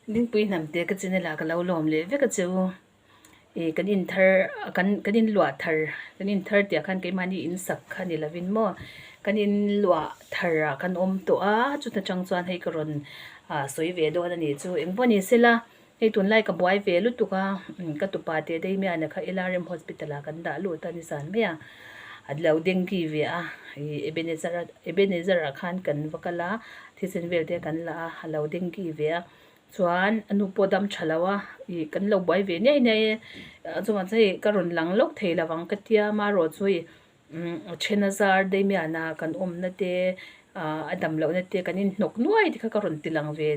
Dingpui hnamte ka channel ah ka lo lawm leh vek a che u. Ih kan in thar kan kan in luah thar kan in thar tih ah khan keimahni in sak kha ni lovin maw kan in luah thar ah kan awm tawh a chuta tang chuan hei ka rawn ah sawi ve dawn a nih chu engpawh ni sela hei tunlai ka buai ve lutuk a ka tupa te Damian-a kha LRM hospital ah kan dah lut a nizan mai a a lo dengue ve a ih Ebenezer Ebenezer ah khan kan va kal a thisen vel te kan la a a lo dengue ve a. Chuan a nu pawh dam tha lo a, ih kan lo buai ve niai niai e, chuvang chuan hei ka rawn lang lawk thei lo ang ka tia amaherawh chu hei umm a then a zar Damian-a kan awmna te ah a dam lohna te kan inhnawk nuai te kha ka rawn ti lang ve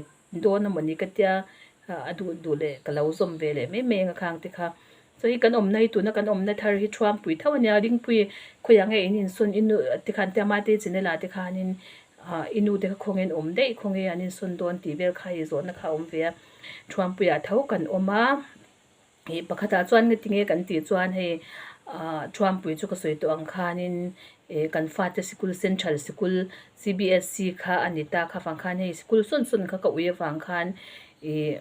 dawn a mawni ka tia a duh duh leh ka lo zawm ve leh mai mai ang a khang te kha. Chuan hei kan awmna hi tuna kan awmna thar hi Thuampui tho a nia Dingpui khawiah nge in insawn i nu tikhan tia Mate channel ah te khanin ah i nu te kha khawnge an awm daih khawnge an insawn dawn tih vel kha i zawhna kha a awm ve a Thuampuiah tho kan awm a ih pakhatah chuan nge tinge kan tih chuan hei ah Thuampui chu ka sawi tawh ang khanin ih kan fate sikul central sikul C_B_S_C kha a ni ta kha vang khan hei sikul sawn sawn kha ka ui avang khan ih.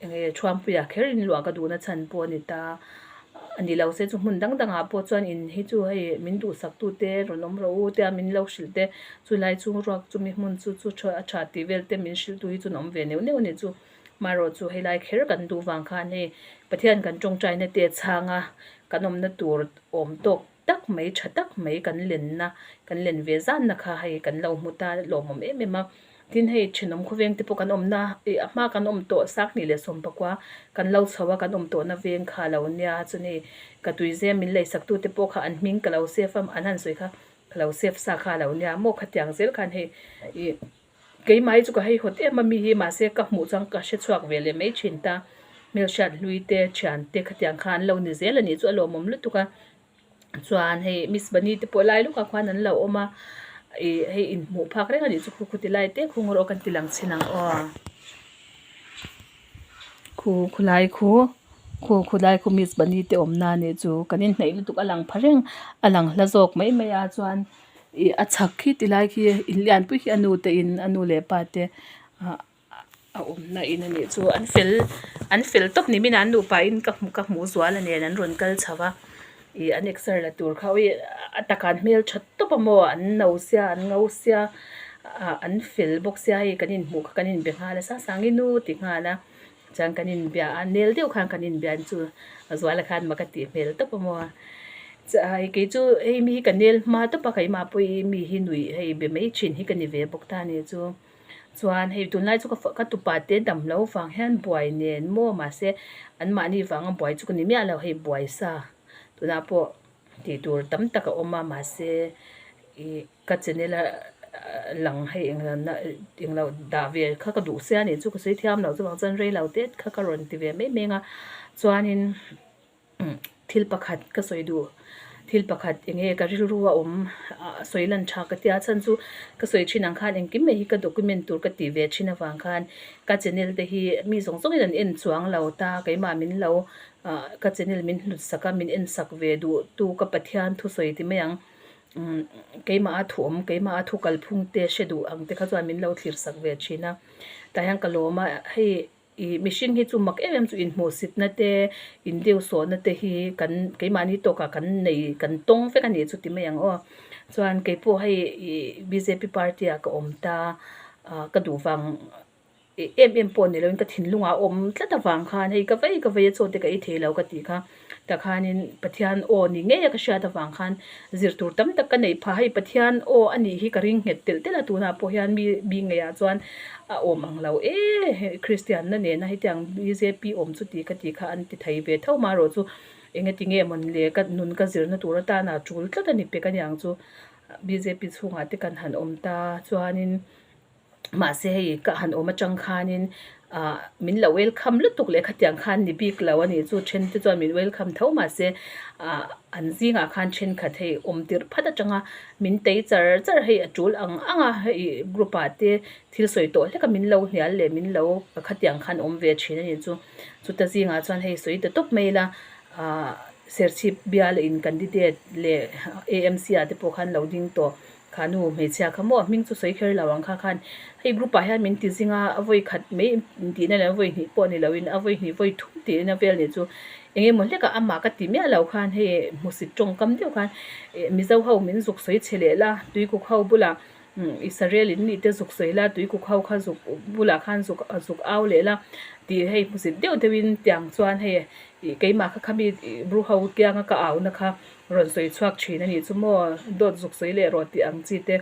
Enge Thuampuia kher in luah ka duhna chhan pawh a ni ta. A ni lo se chu hmun dang dangah pawh chuan in hi chu hei min duhsak tu te rawn awm rawh u tia min lo hrilh te chulai chung ruak chumi hmun chu chu tha a tha tih vel te min hrilh tu hi chu an awm ve neuh neuh a ni chu. Marawh chu helai kher kan duh vang khan hei Pathian kan tawngtaina te chhanga kan awmna tur awm tawk tak mai tha tak mai kan lenna kan len ve zanna kha hei kan lo hmu ta lawmawm em em a tin hei thenawm khawveng te pawh kan awmna ih a hma kan awm tawh Sanghnih leh Sawmpakua kan lo chho a kan awm tawhna veng kha a lo nia chuan hei ka tuizem min leisak tu te pawh kha an hming ka lo save a an han sawi kha ka lo save sa kha a lo nia maw khatiang zel khan hei ih. Keimah hi chu ka heihawt em a mi hi mahse ka hmuh chuan ka hre chhuak ve leh mai thin ta. Hmelhriat hlui te thian te khatiang kha an lo ni zel a nih chu a lawmawm lutuk a. Chuan hei Miss Bunny te pawh lai lawkah khuan an lo awm a ih hei inhmuh phak reng a nih chu khu khu ti lai te khung erawh kan ti lang chhin ang aw. Khu khulai khu khu khulai khu Miss Bunny te awmna a nih chu kan inhnaih lutuk a lang pha reng a lang hla zawk mai mai a chuan. Ih a chhak khi ti lai khi in lianpui khi a nu te in a nu leh pa te ah a awmna in a nih chu an fel an fel tawp ni min an nupa in ka hmu ka hmuh zual a nen an rawn kal chho a ih an exer la tur kha awii a takah an hmeltha tawp a maw an no sia an ngo sia ah an fel bawk sia hei kan inhmuh kha kan inbe nghal a Sangsangi nu ti nghal a. Chuan kan inbia a, nel deuh khan kan inbia chu a zuala khan mak a tih hmel tawp a maw. Hei kei chu hei mi hi ka nel hma tawp a, keimah pawh hi mi hi nuih hei be mai thin hi ka ni ve bawk ta a ni chu. Chuan hei tunlai chu ka tupa te dam lo vang hian buai nen maw mahse anmahni vanga buai chu ka ni miah lo hei buai sa tunah pawh tih tur tam tak a awm a mahse ih. Ka channel a lang hei englo dah ve kha ka duh sia nih chu ka sawi thiam loh chuvang chuan rei lo te kha ka rawn ti ve mai mai ang a chuanin thil pakhat ka sawi duh thil pakhat eng nge ka rilru a awm sawi lan tha ka tia chhan chu ka sawi thin ang khan engkim mai hi ka document tur ka tih ve thin avang khan ka channel te hi mi zawng zawng in an en chuang lo ta keimah min lo ka channel min hlut sak a min en sak ve duh tu ka Pathian thusawi ti mai ang. Umm keimah a thu awm keimah a thu kalphung te hre duh ang te kha chuan min lo thlir sak ve thin a tah hian ka lawm a hei ih mihring hi chu mak em em chu inhmuhsitna te indeuhsawhna te hi kan keimahni tawkah kan nei kan tawng vek a nih chu ti mai ang aw chuan keipawh hei ih bjp party ah ka awm ta ah ka duh vang. Em em pawh ni loin ka thinlungah a awm tlat avang khan hei ka vei ka vei a chaw te ka ei thei lo ka tih kha tah khanin Pathian aw ni ngei a ka hriat avang khan zir tur tam tak ka neih phah hei Pathian aw a nih hi ka ring nghet telh telh a tunah pawh hian mi mi ngeiah chuan a awm ang lo e Kristian na nena hetiang bjp awm chu tih ka tih kha an ti thei ve tho marawh chu engati nge mawn le ka nun ka zirna tur atana tul tlat a ni pek aniang chu bjp chhungah te kan han awm ta chuanin. Mahse hei ka han awm atang khanin ah min lo welcome lutuk leh khatiang khan ni bik lo a nih chu then te chuan min welcome tho mahse ah an zingah khan thenkhat hei awm tirh phat atanga min tei char char hei a tul ang ang a hei group ah te thil sawi tawh hlek a min lo hnial leh min lo khatiang khan awm ve thin a nih chu chuta zingah chuan hei sawi ta tawp mai ila ah Serchhip bial in candidate leh AMC ah te pawh khan lo ding tawh. Kha nu hmeichhia kha maw a hming chu sawi kher lo ang kha khan hei group ah hian min ti zing a, a vawi khat mai tihna leh a vawi hnih pawh ni lo in a vawi hnih vawi thum tihna vel nih chu eng emaw hlek ah amah ka ti miah lo khan hei hmusit tawngkam deuh khan eh mizo ho min zuk sawi chhe leh la tuikuk ho bulah Israel in nih te zuk sawi la tuikuk ho kha zuk bulah khan zuk zuk au leh la tih hei hmusit deuh deuh in tiang chuan hei ih keimah kha khami bru ho kianga ka au na kha rawn sawi chhuak thin a nih chu maw dawt zuk sawi leh rawh tih ang chi te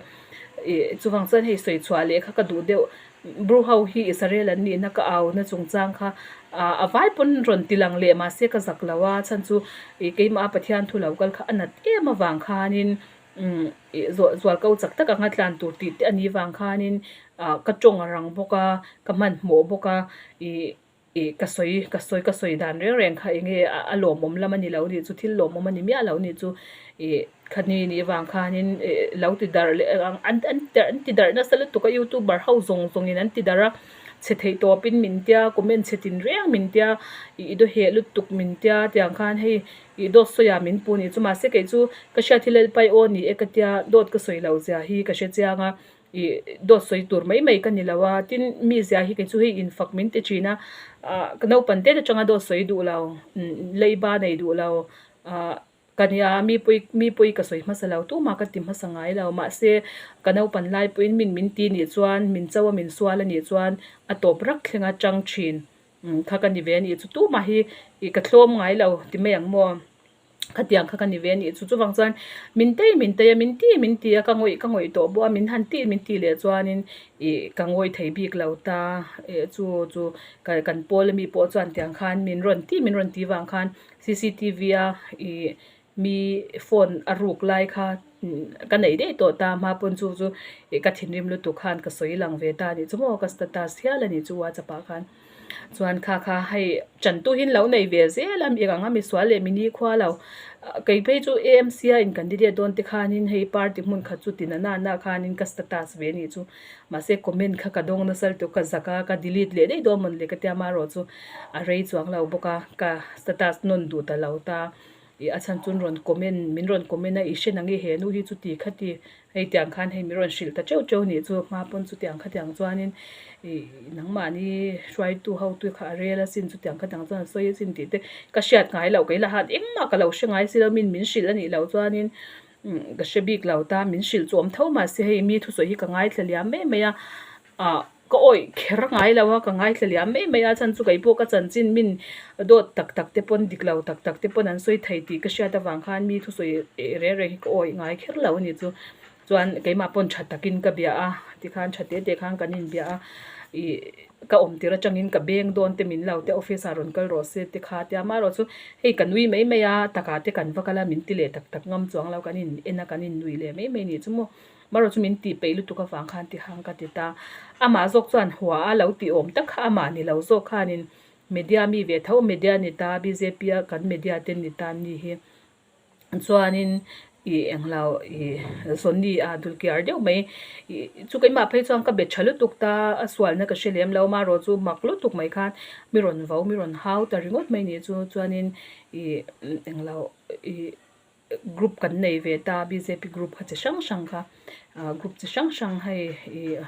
ih chuvang chuan hei sawi chhuah leh kha ka duh deuh bru ho hi Israel an nihna ka au na chungchang kha ah a vai pawn rawn ti lang leh mahse ka zak lo a chhan chu ih keimah a Pathian thu lo kal kha a nat em avang khanin umm ih zual zual ko chak tak anga tlan tur tih te a nih vang khanin ah ka tawng a rang bawk a ka hmanhmawh bawk a ih. Ih ka sawi ka sawi ka sawi dan reng reng kha enge a lawmawm lam a ni lo nih chu thil lawmawm a ni miah lo nih chu ih khani nih vang khanin ih lo ti darh leh ang an an an ti darh nasa lutuk a youtuber ho zawng zawngin an ti darh a chhe theih tawpin min tia comment chhe tin reng min tia ih i dawheh lutuk min tia tiang khan hei ih dawt sawi ah min pu nih chu mahse kei chu ka hriat hi lalpai aw ni e ka tia dawt ka sawi loh zia hi ka hre chiang a. Ih dawt sawi tur mai mai ka ni lo a, tin mi zia hi kei chu hei infak min ti thin a, ah ka naupang tet atanga dawt sawi duh lo, leiba nei duh lo, ah ka nia mi pawi mi pawi ka sawi hmasa lo tumah ka ti hmasa ngai lo mahse ka naupan lai pawhin min min ti nih chuan min cho a min sual a nih chuan a tawp rak thleng a tang thin kha ka ni ve a nih chu tumah hi ih ka thlawm ngai lo ti mai ang maw. Khatiang kha ka ni ve a nih chu. Chuvang chuan min tei min tei a, min ti min ti a, ka ngawih ka ngawih tawh bawk a, min han tih min tih leh chuanin ih ka ngawi thei bik lo ta. Ih chu chu ka kan pawl ami pawh chuan tiang khan min rawn tih min rawn tih vang khan cctv a ih mi phone a ruk lai kha ka nei daih tawh ta. Hma pawn chu chu ih ka thinrim lutuk khan ka sawi lang ve ta a nih chu maw ka status hial a nih chu whatsapp ah khan. Chuan kha kha hei chantu hi lo nei ve zel a mi eng anga misual leh mi nikhua lo kei phei chu AMC a in candidate dawn te khanin hei party hmun khat chu tina na na khanin ka status ve anih chu mahse comment kha ka dawng nasa lutuk ka zak a ka delete leh daih dawn mawn le ka tia amaherawh chu a rei chuang lo bawk a ka status nawn duh ta lo ta ih a chhan chu rawn comment min rawn comment a i hre nang i he nu hi chuti khati Hei tiang khan hei mi rawn hrilh ta teuh teuh nih chu hma pawn chutiang khatiang chuanin ih nangmahni hruaitu hotu kha a rel asin chutiang khatiang chuan a sawi asin tih te ka hriat ngai loh kei la han engmah ka lo hre ngai si lo min min hrilh a nih loh chuanin ka hre bik lo ta min hrilh chu awm tho mahse hei mi thusawi hi ka ngaithla liam mai mai a ah ka awih kher ngai lo a ka ngaithla liam mai mai a chhan chu kei pawh ka chanchin min dawt tak tak te pawn dik lo tak tak te pawn an sawi thei tih ka hriat avang khan mi thusawi reng reng hi ka awih ngai kher lo a ni chu chuan keimah pawn tha takin ka bia a tikhan tha te te khan kan inbia a ih ka awm tir atangin ka beng dawn te min lo te office ah rawn kal rawh se te kha tia amaherawh chu hei ka nui mai mai a takah te kan va kal a min ti leh tak tak ngam chuang lo kan in en a kan in nui leh mai mai a ni chu maw. Marawh chu min tih peih lutuk avang khan ti hang ka ti ta. Amah zawk chuan hua a lo tih awm tak kha amah ni lo zawk khanin media mi ve tho media ni ta bjp a kan media te ni ta ni hi chuanin ih englo ih Sony a dulkiar deuh mai ih chu keimah phei chuan ka bet tha lutuk ta a sualna ka hre lem lo marawh chu mak lutuk mai khan mi rawn vo mi rawn hau ta ringawt mai ni chu chuanin ih englo ih. Group kan nei ve ta bjp group kha chi hrang hrang kha ah group chi hrang hrang hei ih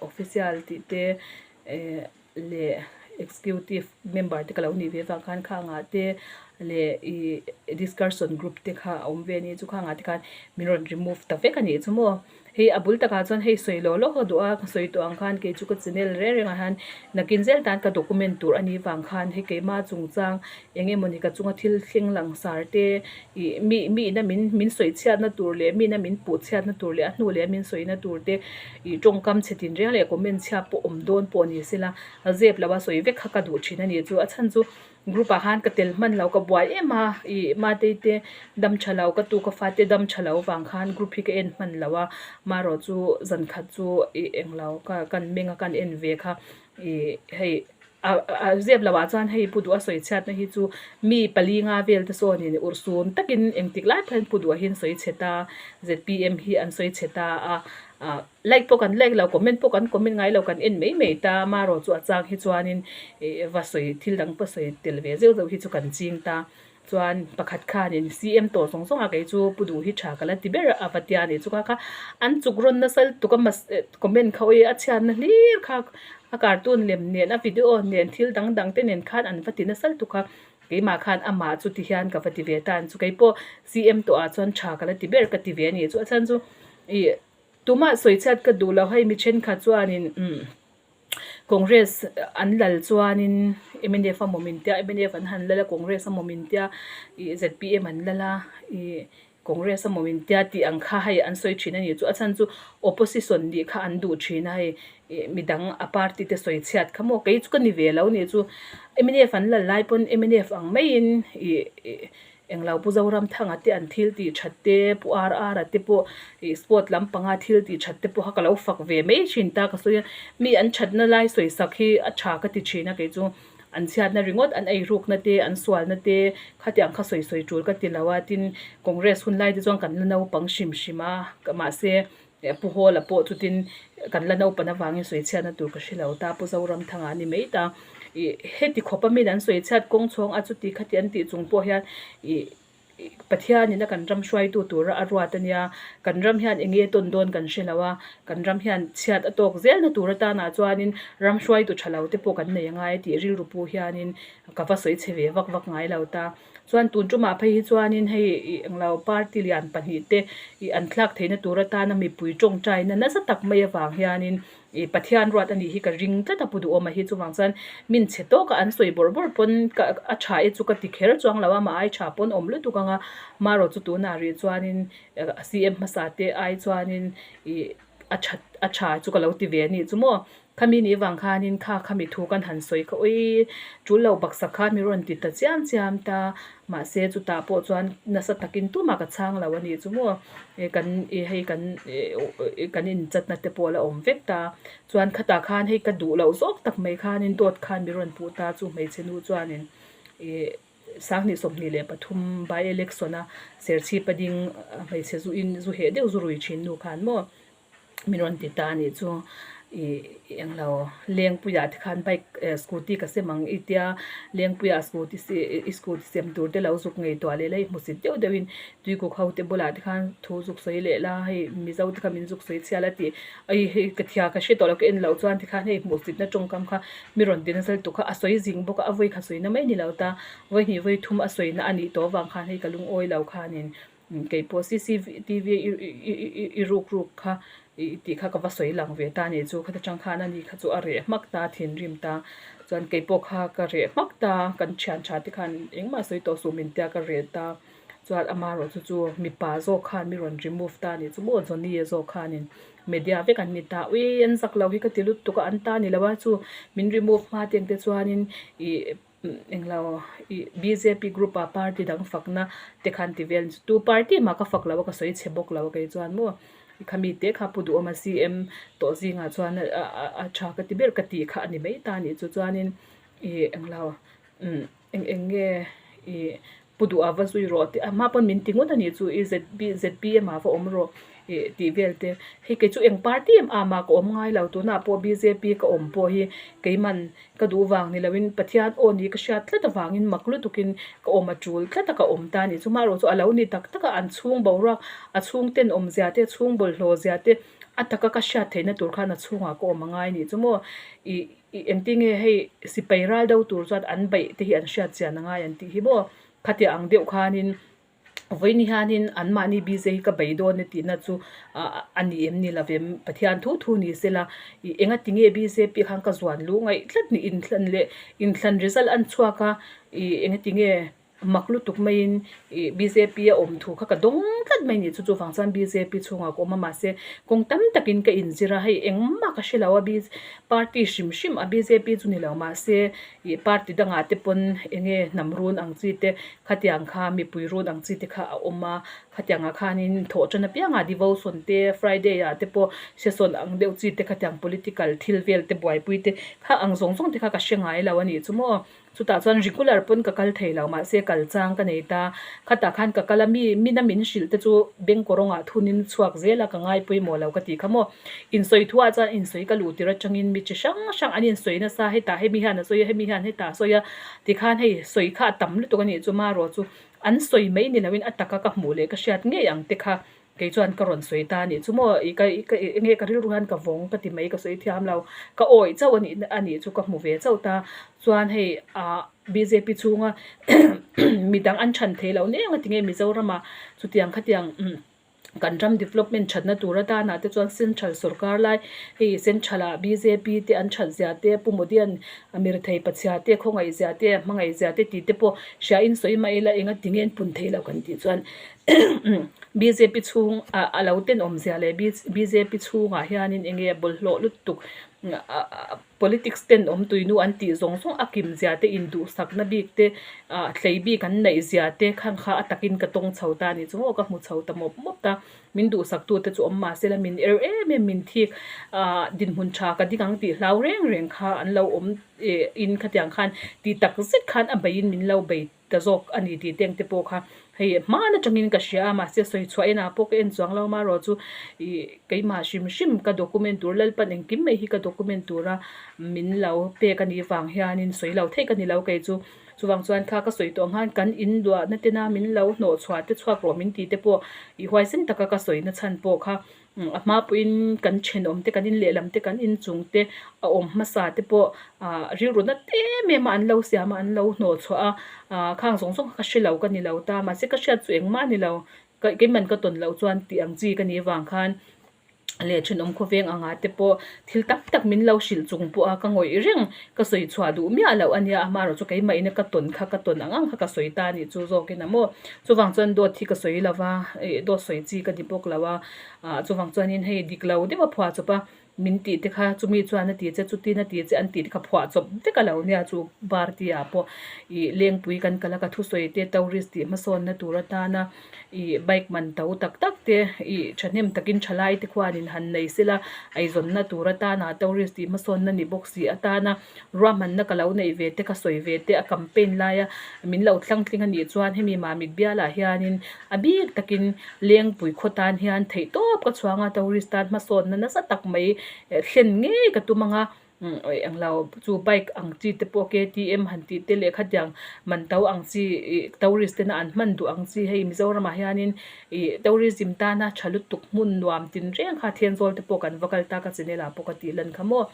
official tih te eh leh executive member te ka lo nih ve avang khan khangah te leh ih discussion group te kha a awm ve a ni chu khangah te khan min rawn remove ta vek a nih chu maw. Hei a bul takah chuan hei sawi lawk lawk a duh a, ka sawi tawh ang khan kei chu ka channel reng rengah hian nakin zel tan ka document tur a nih vang khan hei keimah chungchang eng emawni ka chunga thil thleng langsar te ih mi mi ina min min sawi chhiatna tur leh mi ina min puh chhiatna tur leh a hnu leh min sawina tur te ih tawngkam chhe tin reng leh comment chhia pawh awm dawn pawh ni sela a zep lo a sawi vek kha ka duh thin a ni chu a chhan chu Group ah khan ka tel hman lo ka buai em a ih Matei te dam tha lo ka tu ka fate dam tha lo vang khan group hi ka en hman lo a marawh chu zan khat chu ih englo ka kan meng a kan en ve kha ih hei a a zep lo ah chuan hei pu duh a sawi chhiat na hi chu mi pali nga vel te sawn in urhsun takin engtik lai pawhin pu duh ah hian sawi chhe ta zpm hi an sawi chhe ta a ah. Like pawh kan like lo, comment pawh kan comment ngai lo, kan en mai mai ta. Amaherawh chu a chang hi chuanin ih va sawi thil dang pawh sawi tel ve zeuh zeuh hi chu kan ching ta. Chuan pakhat khanin CM tawh zawng zawng a kei chu Pu Duh hi tha ka la ti ber a va tia ni chu kha kha an chuk rawn nasa lutuk a mas comment kha awii a chhiatna hlir kha a cartoon lem nen a video nen thil dang dang te nen khan an va ti nasa lutuk a keimah khan amah chu ti hian ka va ti ve ta ang chu keipawh CM tawh ah chuan tha ka la ti ber ka ti ve a ni chu a chhan chu ih tumah sawi chhiat ka duh lo hei mi thenkhat chuanin umm. Congress an lal chuanin mnf a mawm intia mnf an han lal a Congress a mawm intia ih zpm an lal a ih Congress a mawm intia tih ang kha hei an sawi thin a ni chu a chhan chu opposition nih kha an duh thin a hei ih midang a party te sawi chhiat kha maw kei chu ka ni ve lo nih chu mnf an lal lai pawn mnf ang maiin ih ih Englo Pu Zoramthanga te an thil tih that te, Pu RR-a te pawh ih sport lampanga thil tih that te pawh kha ka lo fak ve mai thin ta ka sawi a, mi an thatna lai sawi sak hi a tha ka ti thin a kei chu an chhiatna ringawt an eirukna te an sualna te khatiang kha sawi sawi tul ka ti lo a tin Congress hun lai te chuan kan la naupang hrim hrim a mahse Pu Hawla pawh chutin kan la naupan avangin sawi chhiatna tur ka hre lo ta, Pu Zoramthanga a ni mai ta. Ih heti khawpa min an sawi chhiat kawng chhawng a chuti khati an tih chung pawh hian ih Pathianin a kan ram hruaitu tura a ruat a nia, kan ram hian eng nge tawn dawn kan hre lo a, kan ram hian chhiat a tawk zelna tur atanah chuanin ram hruaitu tha lo te pawh kan nei angai a tih rilru pu hianin ka va sawi chhe ve vak vak ngai lo ta. Chuan tun tumah phei hi chuanin hei ih englo party lian pahnih te ih an thlak theihna tur atana mipui tawngtaina nasa tak mai avang hianin ih Pathian ruat a nih hi ka ring tlat a pu duhawm a hi chuvang chuan min chhe tawk a an sawi bawrh bawrh pawn ka a tha e chu ka ti kher chuang lo a mah ai tha pawn awm lutuk ang a marawh chu tunah rih chuanin CM hmasa te ai chuanin ih a that a tha chu ka lo ti ve a nih chu maw. Khami nih vang khanin kha khami thu kan han sawi kha ui tul lo baksak khan mi rawn ti ta chiam chiam ta mahse chutah pawh chuan nasa takin tumah ka chhang lo a nih chu maw kan ih hei kan ih kan inchatna te pawh a la awm vek ta chuan khatah khan hei ka duh loh zawk tak mai khanin dawt khan mi rawn puh ta chu hmeichhe nu chuanin ih 2023 by election a Serchhip a ding hmeichhe zu in zu heh deuh zu rui thin nu khan maw. Min rawn ti ta a nih chu ih englo lengpuiah te khan bike eh scooty ka sem ang i tia lengpuiah scooty i scooty sem tur te lo zuk ngei tuah leh la i hmusit deuh deuhin tuikuk ho te bulah te khan thu zuk sawi leh la hei mizo te kha min zuk sawi chhial a tih ai hei ka thia ka hre tawh lo ka en loh chuan tikhan hei hmuhsitna tawngkam kha mi rawn ti nasa lutuk kha a sawi zing bawk a a vawi kha sawina mai ni lo ta vawi hnih vawi thum a sawina a nih tawh avang khan hei ka lungawi lo khanin Kei pawh cctv i ruk ruk kha i tih kha ka va sawi lang ve ta a nih chu khata tang khan ani kha chu a reh hmak ta thinrim ta chuan kei pawh kha ka reh hmak ta kan thian tha te khan engmah sawi tawh suh min tia ka reh ta chuan amaherawh chu chu mipa zawk khan mi rawn remove ta a nih chu maw Johnny a zawk khanin media vek an ni ta ui an zak lo hi ka ti lutuk a an ta ni lo a chu min remove hma te ang te chuanin ih. Englo ih bjp group ah party dang fakna te khan ti vel tu party mah ka fak lo a ka sawi chhe bawk lo a kei chuan maw khami te kha pu duhawm a CM tawh zingah chuan a tha ka ti ber ka tih kha a ni mai ta a nih chu chuanin ih englo umm eng eng nge ih Pu duh a va zui rawh tih a hma pawn min ti ngawt a nih chu i zb zpm ah va awm rawh ih tih vel te hei kei chu eng party em am ah ka awm ngai lo tunah pawh bjp ka awm pawh hi keiman ka duh vang ni loin Pathian aw ni ka hriat tlat avangin mak lutukin ka awm a tul tlat a ka awm ta a nih chu marawh chu a lo ni tak tak a an chhung boruak a chhung ten awmzia te a chhung bawlhhlawh zia te a taka ka hriat theihna tur khan a chhungah ka awm a ngai a nih chu maw ih. Ih engti nge hei sipai ral do tur chuan an beih te hi an hriat chian a ngai an tih hi maw? Khatiang ang deuh khanin vawiin hianin anmahni bize hi ka bei dawn e tihna chu a ni em ni lovem Pathian thu thu ni sela ih engati nge bjp khan ka zuan luh ngaih tlat ni inthlan leh inthlan result an chhuak a ih engati nge Mak lutuk maiin ih bjp a awm thu kha ka dawng tlat mai nih chu chuvang chuan bjp chhungah ka awm a mahse kawng tam takin ka inzir a hei engmah ka hre lo a party hrim hrim a bjp chu ni lo mahse ih party dangah te pawn eng nge hnam run ang chi te khatiang kha mipui run ang chi te kha a awm a. Khatiangah khanin thawh tan apiangah devotion te Friday ah te pawh session ang deuh chi te khatiang political thil vel te buaipui te kha ang zawng zawng te kha ka hre ngai lo a nih chu maw. Chutah chuan regular pawn ka kal thei lo mahse kal chang ka nei ta. Khatah khan ka kal a mi mina min hrilh te chu bank rawngah thunin chhuak zel a ka ngai pawimawh lo ka tih kha maw. Insawi thuah chuan insawi ka luh tir atangin mi chi hrang hrang an insawi nasa hetah hemi hian a sawi a hemi hian hetah a sawi a tikhan hei sawi kha a tam lutuk a nih chu marawh chu an sawi mai ni loin a taka ka hmuh leh ka hriat ngei ang te kha kei chuan ka rawn sawi ta a nih chu maw ih ka ih ka ih enge ka rilru hian ka vawng ka ti mai ka sawi thiam lo ka awih chauh a nih a nih chu ka hmu ve chauh ta chuan hei ah bjp chhunga midang an chhan thei loh nek a tinge Mizoram ah chutiang khatiang kan ram development thatna tur atana te chuan central sorkar lai hei central ah bjp te an that zia te Pu Modi an mirethei pachhia te khawngaih zia te hmangaih zia te tih te pawh hria in sawi mai ila enga tinge an pun thei lo kan tih chuan bjp chhung ah a lo tenawm zia leh bjp chhungah hianin enge bawlhhlawh lutuk Politics ten awm tuinu an tih zawng zawng a kim zia te induhsakna bik te ah hlei bik an neih zia te khan kha a takin ka tawng chho ta a nih chu maw ka hmu chho ta mawp mawp ta min duhsak tu te chu awm mahse la min er em em min thik ah dinhmun tha ka ding ang tih hlau reng reng kha an lo awm eh in khatiang khan tih tak zet khan a bei in min lo bei ta zawk a ni tih teng te pawh kha hei hman atangin ka hria a mahse sawi chhuah enah pawh ka en chuang lo amaherawh chu ih keimah hrim hrim ka document tur Lalpan engkim mai hi ka document tura min lo pek a nih vang hianin sawi lo theih ka ni lo kei chu chuvang chuan kha ka sawi tawh ang khan kan in duahna tena min lo hnawh chhuah te chhuak rawh min tih te pawh ih huaisen taka ka sawi na chhan pawh kha A hma pawhin kan thenawm te kan in lehlam te kan inchung te a awm hmasa te pawh ah rilru nat em em a an lo siam a an lo hnawh chhuah a ah khang zawng zawng kha ka hre lo ka ni lo ta mahse ka hriat chu engmah a ni lo ka keiman ka tawn loh chuan tih ang chi ka nih avang khan leh thenawm khawveng angah te pawh thil tam tak min lo hrilh chung pawh a ka ngawih reng ka sawi chhuah duh miah loh a nia amaherawh chu keimah ina ka tawn kha ka tawn ang ang kha ka sawi ta a nih chu zawkin a maw. Chuvang chuan dawt hi ka sawi lo va, ih dawt sawi chi ka ni bawk lo a, ah chuvang chuanin hei dik lo deuh a phuah chawp a, min tih te kha chumi chuan a ti che chutin a ti che an tih te kha phuah chawp vek a lo nia chu party ah pawh ih lengpui kan kal a ka thusawi te tourist tih hmasawnna tur atana ih bike man to tak tak te ih thahnem takin thalai te khuanin han nei sela eizawnna tur atana tourist tih hmasawnna ni bawk si atana Ruahmanna ka lo neih ve te ka sawi ve te a campaign laia min lo thlangtling a nih chuan hemi Mamit bialah hianin a bik takin Lengpui khaw tan hian theih tawp ka chhuang a tourist tan hmasawnna nasa tak mai thlen ngei ka tum ang a englo chu bike ang chi te pawh KTM han tih te leh khatiang man to ang chi ih tourist tena an hman duh ang chi hei Mizoramah hianin ih tourism tana tha lutuk hmun nuam tinreng kha Thenzawl te pawh kan va kal ta ka channel ah pawh ka tih lan kha maw.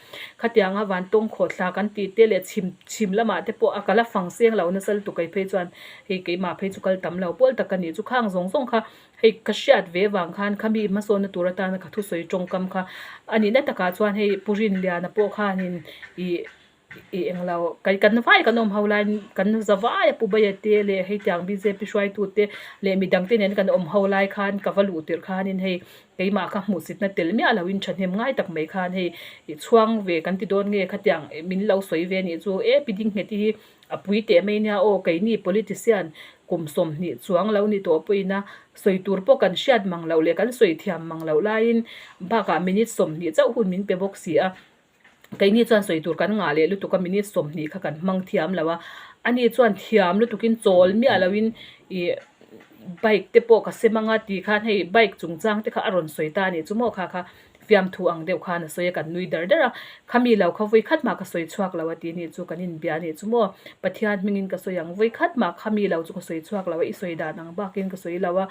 Khatianga vantawng khawhthla kan tih te leh chhim chhim lamah te pawh a kal a fang seng lo nasa lutuk kei phei chuan hei keimah phei chu kal tam lo pawl tak ka nih chu khang zawng zawng kha hei ka hriat ve vang khan khami hmasawnna tur atana ka thusawi tawngkam kha a nihna takah chuan hei Pu Rinliana pawh khanin ih ih englo kan kan vai kan awm ho laiin kan za vai a Pu Baia te leh hei tiang bjp hruaitu te leh midang te nen kan awm ho lai khan ka va luh tirh khanin hei Keimah kha hmuhsitna tel miah loin thahnem ngai tak mai khan hei i chhuang ve kan ti dawn nge khatiang min lo sawi ve anih chu e pi Dingnghet hi a pui teh mai nia aw keini politician kum 20 chuang lo ni tawh pawhin a sawi tur pawh kan hriat mang loh leh kan sawi thiam mang loh laiin bakah minute 20 chauh hun min pe bawk si a. Keini chuan sawi tur kan ngah leh lutuk a minute 20 kha kan hmang thiam lo a, ani chuan thiam lutukin chawl miah loin ih bike te pawh ka sem anga tih khan hei bike chungchang te kha a rawn sawi ta a nih chu maw kha kha fiamthu ang deuh khan a sawi a kan nui dar dar a, khami lo kha vawi khat mah ka sawi chhuak lo a tih nih chu kan inbia a nih chu maw Pathian hmingin ka sawi ang vawi khat mah khami lo chu ka sawi chhuak lo a i sawi dan ang bakin ka sawi lo a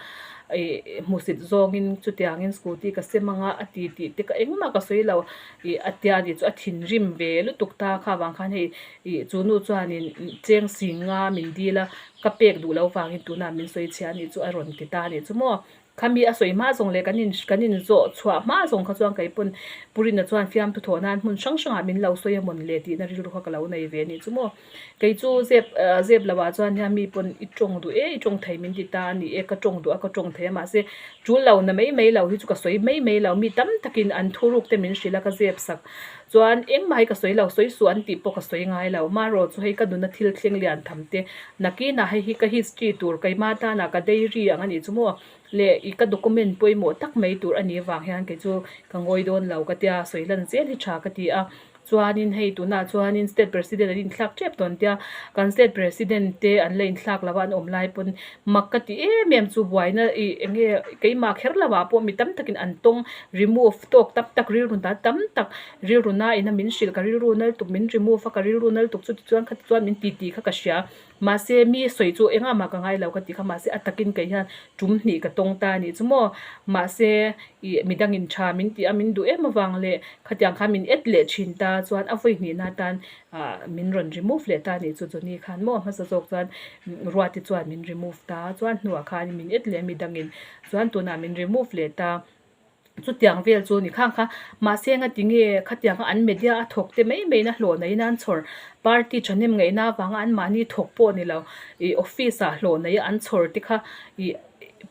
ih hmusit zawngin chutiangin scooty ka sem anga a ti tih te kha engmah ka sawi lo. Ih a tia nih chu a thinrim ve lutuk ta kha vang khan hei ih chu nu chuanin cheng sing nga min dil a ka pek duh loh vangin tunah min sawi chhia nih chu a rawn ti ta nih chu maw khami a sawi hma zawng leh kan in kan in zawh chhuah hma zawng kha chuan kei pawn Purina chuan fiamthu thawh nan hmun hrang hrangah min lo sawi a mawn le tihna rilru kha ka lo nei ve nih chu maw. Kei chu zep zep lo ah chuan hian mi pawn i tawng duh e i tawng thei min ti ta a ni e ka tawng duh a ka tawng thei a mahse tul lo na mai mai lo hi chu ka sawi mai mai lo mi tam takin an thuruk te min hrilh a ka zep sak chuan engmah hi ka sawi lo sawi suh an tih pawh ka sawi ngai lo marawh chu hei ka nuna thil thleng lian tham te nakinah hei hi ka history tur keimah tana ka diary ang a nih chu maw. leh ih ka document pawimawh tak mai tur a nih avang hian kei chu ka ngawi dawn lo ka tia sawi lan zel hi tha ka ti a. Chuanin hei tunah chuanin state president an inthlak tep tawn tia kan state president te an la inthlak lo a an awm lai pawn mak ka ti em em chu buaina ih eng nge keimah kher lo ah pawh mi tam takin an tawng remove tawk tam tak rilru dan tam tak rilru na ina min hrilh ka rilru nal tuk min remove a ka rilru nal tuk chuti chuan khati chuan min ti tih kha ka hria mahse mi sawi chu engah mah ka ngai lo ka tih kha mahse a takin kei hian tum hnih ka tawng ta a nih chu maw mahse ih midangin tha min tih a min duh em avang leh khatiang khan min et leh thin ta chuan a vawi hnihna atan ah min rawn remove leh ta a nih chu Johnny khan maw hmasa zawk chuan Ruati chuan min remove ta chuan hnuah khan min et leh a midangin chuan tunah min remove leh ta. Chutiang vel chu ni khang kha mahse engati nge khatiang kha an media a thawk te mai mai in a hlawh nei in an chhawr party thahnem ngaihna avanga an mahni thawk pawh ni lo ih office ah hlawh nei a an chhawr te kha ih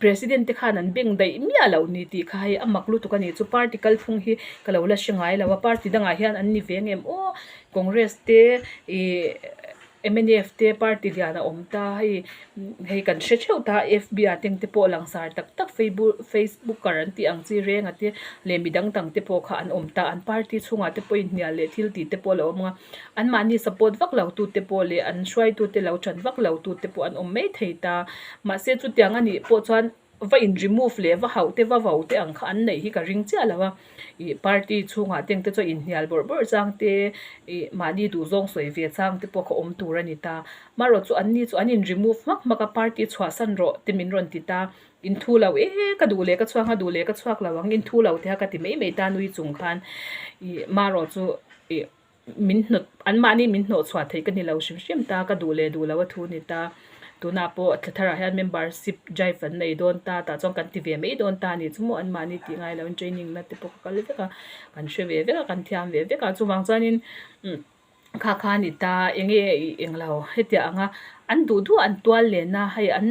president te khan an beng daih miah loh ni tih kha hei a mak lutuk a ni chu party kalphung hi ka lo la hre ngai lo a party dangah hian an ni ve ang em aw congress te ih. Mnf te party lian a awm ta hei hei kan hre theuh ta F_B ah teng te pawh langsar tak tak facebooker an tih ang chi reng a te leh mi dang dang te pawh kha an awm ta an party chhungah te pawh inhnial leh thil tih te pawh a lo awm ang a anmahni support vak lo tu te pawh leh an hruaitu te lo tan vak lo tu te pawh an awm mai thei ta mahse chutiang a nih pawh chuan. Va in remove leh va hauh te va vo te ang kha an neih hi ka ring chiah lo a, ih party chhungah te engte chuan inhnial bawrh bawrh chang te ih mahni duhzawng sawi ve chang te pawh kha awm tur a ni ta. Marawh chu an ni chu an in remove hmak hmak a party chhuahsan rawh te min rawn ti ta, in thu lo e ka duh leh ka chhuak ang a duh leh ka chhuak lo ang in thu lo te kha ka ti mai mai ta nui chung khan ih marawh chu ih. Min hnawt, anmahni min hnawh chhuah theih ka ni lo hrim hrim ta, ka duh leh duh lo a thu ni ta. Tunah pawh thla tharah hian membership drive an nei dawn ta, tah chuan kan ti ve mai dawn ta a ni chu maw, anmahni tih ngai loin training na te pawh ka kal vek a, kan hre ve vek a, kan thiam ve vek a, chuvang chuanin kha kha a ni ta, eng nge ih englo hetiang anga an duh duh a an tual len a, hei an.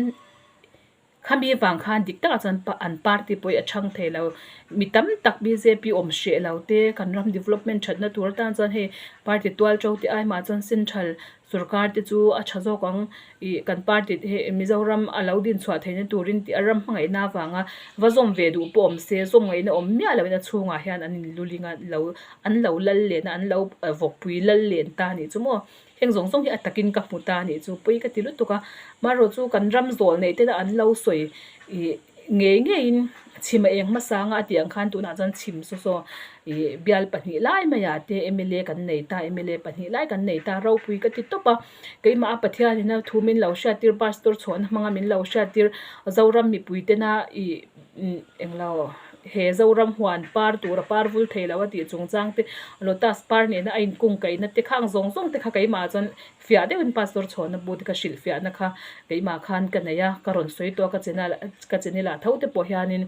Khami vang khan dik takah chuan an party pawh hi a chhang thei lo. Mi tam tak bjp awm hreh lo te, kan ram development thatna tur atan chuan hei party tual to te ai mah chuan central sorkar te chu a tha zawk ang. Ih kan party te hi Mizoram a lo din chhuah theihna turin tih a ram hmangaihna avanga va zawm ve duh pawh awm se, zawm ngaihna awm miah loin a chhungah hian an inluling a, lo an lo lal len a, an lo vawkpui lal len ta a nih chu maw. Heng zawng zawng hi a takin ka hmu ta a nih chu pawi ka ti lutuk a, marawh chu kan ram zawl neih te an lo sawi ih ngei ngeiin chhim a eng hmasa anga a tih ang khan tunah chuan chhim saw saw ih bial pahnih lai maiah te mla kan nei ta mla pahnih lai kan nei ta ropui ka ti tawp a, keimah a Pathianin a thu min lo hriattir pastor chhuahna hmanga min lo hriattir Zoram mipui tena ih englo he Zoram huan par tur a par vul thei lo a tih chungchang te lotus par nena a inkung kaihna te khang zawng zawng te kha keimah chuan fiah deuhin pastor chhuahna bu te kha hrilh fiahna kha keimah khan ka nei a ka rawn sawi tawh a ka channel ka channel ah tho te pawh hianin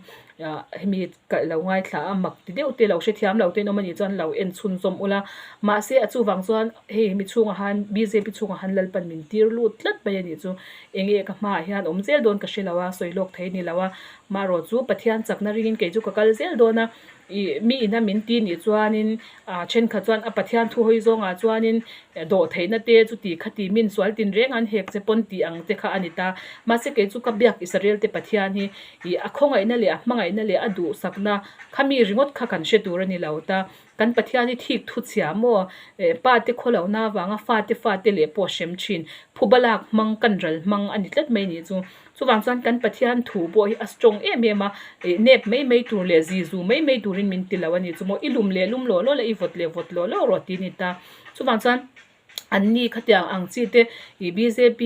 ah hemi kalh lo ngaithla a mak ti deuh te lo hrethiam lo te an awm a nih chuan lo en chhunzawm ula mahse a chuvang chuan hei mi chhungah han bjp chhungah han Lalpan min tir lut tlat mai a nih chu eng nge ka hmaah hian awm zel dawn ka hre lo a sawi lawk thei a ni lo a. Marawh chu Pathian chakna ringin kei chu ka kal zel dawn a, ih mi ina min ti nih chuanin ah thenkhat chuan a Pathian thu hawi zawngah chuanin dawh theihna te chu ti kha ti min sual tin reng an hek che pawn tih ang te kha a ni ta. Mahse kei chu ka biak Israel te Pathian hi ih a khawngaihna leh a hmangaihna leh a duhsakna kha mi ringawt kha kan hre tur a ni lo ta. Kan Pathian hi thik thu chhia maw? Pa te khaw lohna avanga fa te fa te leh pawh hrem thin. Phuba lak hmang, kan ral hmang a ni tlat mai nih chu. Chuvang chuan kan Pathian thu pawh hi a strong em em a, nep mai mai tur leh zi zu mai mai turin min ti lo a ni chu maw. I lum leh lum lawh lawh la, i vawt leh vawt lawh lawh rawh ti a ni ta. Chuvang chuan. An ni khatiang ang chi te ih bjp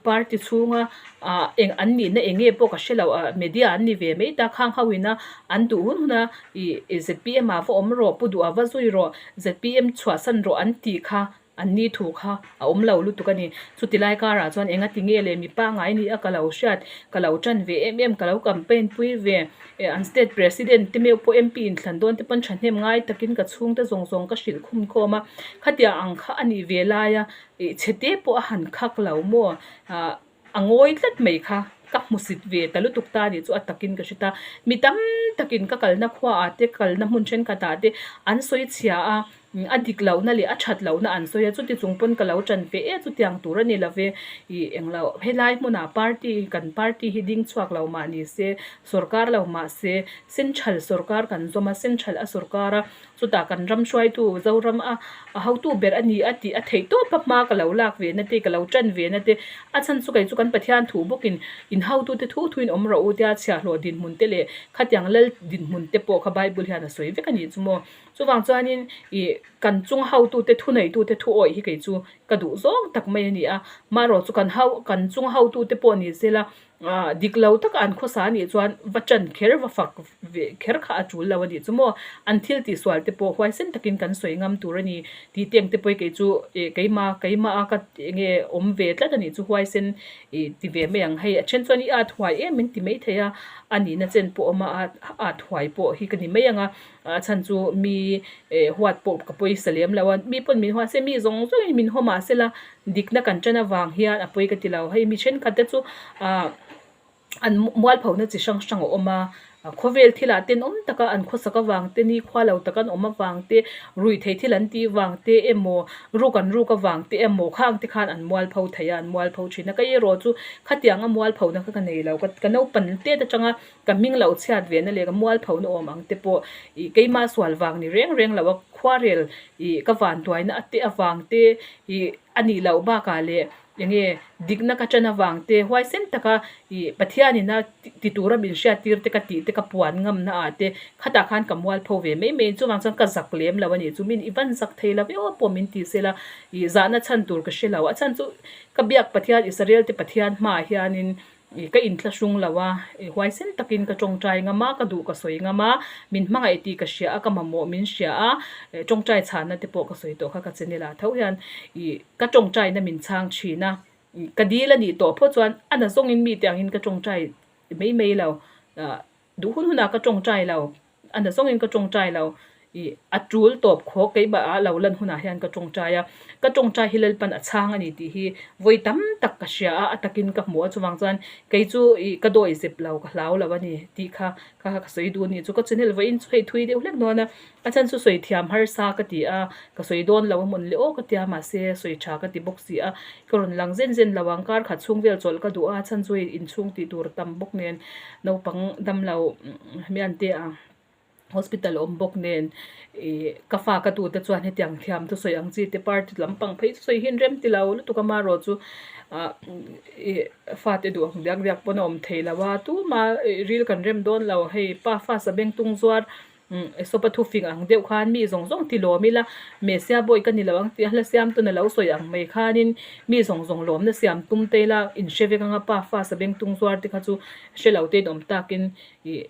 party chhunga ah eng an nihna eng nge pawh ka hre lo ah media an ni ve mai ta khang ho ina an duh hun hun a ih zpm ah va awm rawh pu duh ah va zui rawh zpm chhuahsan rawh an tih kha an ni thu kha a awm lo lutuk a ni chuti lai karah chuan enga ti nge le mi pangngai ni a ka lo hriat ka lo tan ve em em ka lo campaign pui ve. An state president te meuh pawh MP inthlan dawn te pawn thahnem ngai takin ka chhungte zawng zawng ka hrilh khum khawm a, khatiang ang kha a nih ve laia ih chhe te pawh a han khak lo maw ah a ngawi tlat mai kha ka hmusit ve ta lutuk ta nih chu a takin ka hre ta. Mi tam takin ka kalna khuaah te kalna hmun thenkhatah te an sawi chhia a. A dik lohna leh a that lohna an sawi a, chuti chung pawn ka lo tan ve e chutiang tur a ni lo ve. Ih englo helai hmunah party kan party hi ding chhuak lo mah ni se sawrkar lo mah se central sawrkar kan zawm a central a sawrkar a chutah kan ram hruaitu Zoram a a hotu ber a ni a tih a theih tawp a hma ka lo lak ve na te ka lo tan ve na te a chhan chu kei chu kan Pathian thu bawkin in hotute thu thuin awm rawh u tia chhiahhlawh dinhmun te leh khatiang lal dinhmun te pawh kha Bible hian a sawi vek a nih chu maw. Chuvang chuanin ih kan chung hotute thuneitute thu awih hi kei chu ka duh zawng tak mai a ni a, marawh chu kan ho kan chung hotute pawh ni sela ah dik lo taka an khawsa anih chuan va ṭan kher va fak ve kher kha a ṭul lo a nih chu maw, an thil tihsual te pawh huaisen takin kan sawi ngam tur a ni tih te ang te pawh hi kei chu ih keima keimah a ka eng nge awm ve tlat a nih chu huaisen ih ti ve mai ang hei a then chuan i at huai em min ti maithei a, a nihna chen pawh awm a at at huai pawh hi ka ni mai ang a. A chhan chu mi eh huat pawh ka pawisa lem lo a, mi pawn min huat se mi zawng zawngin min haw mah sela dikna kan tan avang hian a pawi ka ti lo. Hei mi thenkhat te chu ah an mualphona chi hrang hrang a awm a, khawvel thilah tenawm taka an khawsak avang te ni khua lo taka an awm avang te, ruihtheih thil an tih vang te emaw ruk an ruk avang te emaw khang te khan an mualpho thei a, an mualpho thin a. Ka erawh chu khatianga mualphona kha ka nei lo, ka naupang tet atanga Ka hming loh chhiat ve na leh ka mualpho na awm ang te pawh ih keimah sual vang ni reng reng lo a khuarel ih ka vanduaina a te avang te ih a nih loh bakah leh eng nge dikna ka ṭan avang te huaisen taka ih Pathianin a ti tura min hriat tir te ka tih te ka puan ngamna ah te khatah khan ka mualpho ve mai mai chuvang chuan ka zak lem lo a nih chu min i van zak thei lo viau a pawh min ti sela ih zahna chhan tur ka hre lo a chhan chu ka biak Pathian Israel te Pathian hmaah hianin Ih ka inthlahrung lo a, ih huaisen takin ka tawngtai ngam a, ka duh ka sawi ngam a, min hmangaih tih ka hria a, ka mamawh min hria a, ih tawngtai chhanna te pawh ka sawi tawh kha ka channel ah tho hian ih ka tawngtaina min chhang thin a, ih ka dil a nih tawh phawt chuan a na zawngin mite angin ka tawngtai mai mai lo, ah duh hun hunah ka tawngtai lo. A na zawngin ka tawngtai lo ih a tul tawp khawk keimah ah lo lan hunah hian ka tawngtai a, ka tawngtai hi Lalpan a chhang a ni tih hi vawi tam tak ka hria a, a takin ka hmu a chuvang chuan kei chu ih ka dawi zep lo ka hlau lo a ni tih kha kha ka sawi duh a ni chu ka channel vawiin chu hei thui deuh hlek dawn a, a chhan chu sawi thiam harsa ka ti a, ka sawi dawn lo a hmun leh aw ka tia mahse sawi tha ka ti bawk si a, ka rawn lang zen zen lo ang kar khat chhung vel chawlh ka duh a, a chhan chu hei inchhung tih tur tam bawk nen naupang damlo. Hmian te a hospital awm bawk nen ih ka fa ka tute chuan hetiang thiam thusawi ang chi te party lampang phei chu sawi hi an rem ti lo lutuk a marawh chu ah ih fate duh ang diak diak pawn a awm thei lo a tumah ih ril kan rem dawn lo hei pa fa sabeng tung zuar Sopa thufing ang deuh khan mi zawng zawng ti lawm ila Messia bawi ka ni lo ang tih a hla siam tuna lo sawi ang mai khanin mi zawng zawng lawmna siam tum te ila inhre vek anga pa fa sabeng tung zuar te kha chu hre lo te in awm takin ih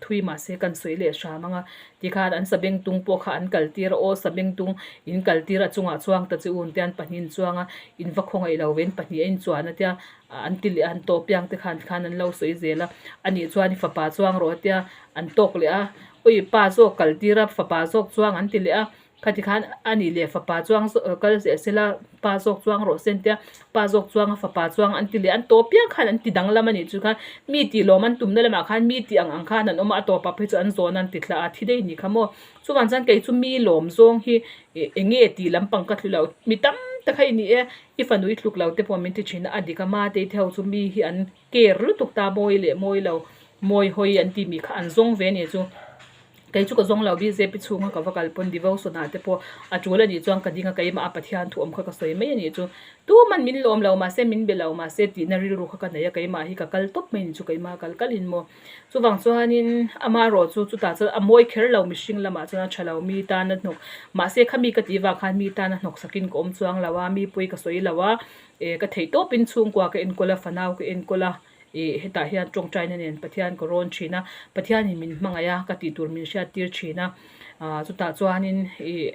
thui mah se kan sawi leh hram anga tikhan an sabeng tung pawh kha an kal tir a aw sabeng tung in kal tir a chungah chuang ta che u an tia an pahnih in chuang a in va khawngaih lo ve in pahnih a in chuan a tia an ti leh a an tawp piang te khan khan an lo sawi zel a anih chuan i fapa chuang rawh a tia an tawk leh a ui pa zawk kal tir a fapa zawk chuang an ti leh a khati khan anih leh fapa chuang zawk kal zel sela pa zawk chuang rawh se an tia pa zawk chuang a fapa chuang an ti leh an tawp piang khan an ti danglam a nih chu khan mi tih lawm an tumna lamah khan mi tih ang ang khan an awm a a tawpah phei chu an zawn a an ti thla a thi daih ni kha maw chuvang chuan kei chu mi lawm zawng hi eng nge tih lampang ka thlu lo mi tam tak hei ni e i fanu i tluk lo te pawh min ti thin a a dik a mate te ho chu mi hi an care lutuk ta mawi leh mawi lo mawi hawi an tih mi kha an zawng ve a ni chu kei chu ka zawng lo bjp chhunga ka va kal pawn devotion ah te pawh a tul a nih chuan ka ding a keimah a Pathian thu awm kha ka sawi mai a nih chu tuman min lawm lo mahse min be lo mahse tihna rilru kha ka nei a keimah hi ka kal tawp mai a ni chu keimah kal kal in maw chuvang chuanin amaherawh chu chutah chuan a mawi kher lo mihring lamah chuan a tha lo mi tana hnawk mahse khami ka tih vang khan mi tana hnawk sakin ka awm chuang lo a mi pawi ka sawi lo a eh ka theih tawpin chhungkua ka enkawl a fanau ka enkawl a ih hetah hian tawngtaina nen Pathian ka rawn thin a Pathianin min hmangaih a ka tih tur min hriat tir thin a ah chutah chuanin ih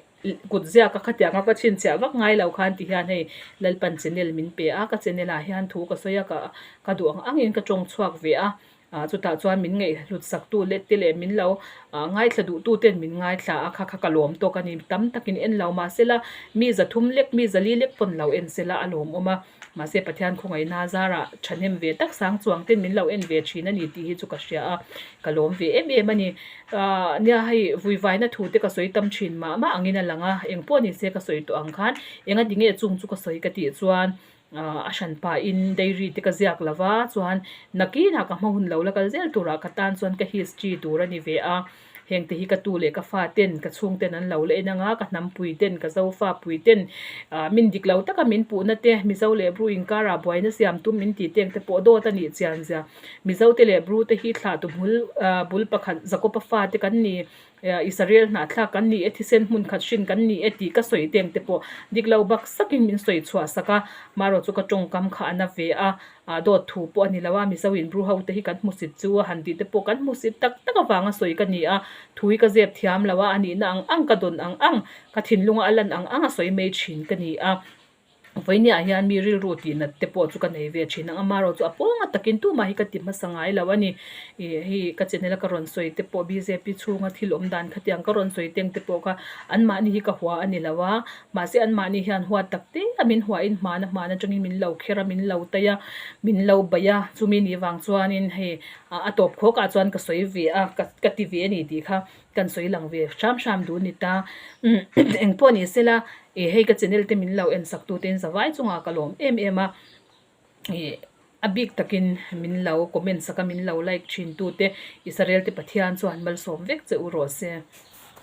kut ziak a khatiang a ka chhinchhiah vak ngai lo khan ti hian hei Lalpan channel min pe a ka channel ah hian thu ka sawi a ka ka duh ang angin ka tawng chhuak ve a. Ah chutah chuan min ngaihhlut sak tu leh te leh min lo ah ngaithla duh tu ten min ngaithla a kha kha ka lawm tawk a ni. Tam takin en lo mahse la mi zathum lek mi zali lek pawn lo en sela a lawmawm a. Mahse Pathian khawngaihna zarah thahnem ve tak sang chuang ten min lo en ve thin a ni tih hi chu ka hria a, ka lawm ve em em a ni. Ahh nia hei vuivaina thu te ka sawi tam thin mah mah angin a lang a, engpawh ni se ka sawi tawh ang khan engati nge chung chu ka sawi ka tih chuan ahh a hran pahin diary te ka ziak lo va chuan nakinah ka hma hun lo la kal zel turah ka tan chuan ka history tur a ni ve a. Heng te hi ka tu leh ka fa ten, ka chhung ten an lo la en anga, ka hnampui ten, ka zofa pui ten, ah min dik lo taka min puhna te, Mizo leh Bru inkarah buaina siam tum min tih teng te pawh dawt a nih chian zia. Mizo te leh Bru te hi thlah tu hmul ah bul pakhat Jakob-a fa te kan ni, Israel hnahthlak kan ni e, thisen hmun khat hrin kan ni e tih ka sawi teng te pawh dik lo bak sakin min sawi chhuah sak a, marawh chu ka tawngkam kha a na ve a. Ah dawt thu pawh a ni lo a, Mizo in Bru ho te hi kan hmusit chu a han tih te pawh kan hmusit tak tak avanga sawi ka ni a, thu hi ka zep thiam lo a, a nihna ang ang ka dawn ang ang, ka thinlunga a lan ang ang a sawi mai thin ka ni a. Vawinia hian mi rilru tih nat te pawh chu ka nei ve thin ang, amaherawh chu a pawnga takin tumah hi ka ti hmasa ngai lo a ni. Ih hei ka channel a ka rawn sawi te pawh bjp chhunga thil awm dan khatiang ka rawn sawi teng te pawh kha anmahni hi ka hua a ni lo a, Mahse anmahni hian huat tak te a min huahin hmana hman atangin min lo kher a, min lo tai a, min lo baih a, chumi nih vang chuanin hei a tawp khawkah chuan ka sawi ve a, ka ka ti ve a ni tih kha kan sawi lang ve hram hram duh a ni ta. Engpawh ni sela ih hei ka channel te min lo en sak tute in zavai chungah ka lawm em em a, ih a bik takin min lo comment sak a, min lo like thin tute Israel te Pathian chuan malsawm vek che u rawh se.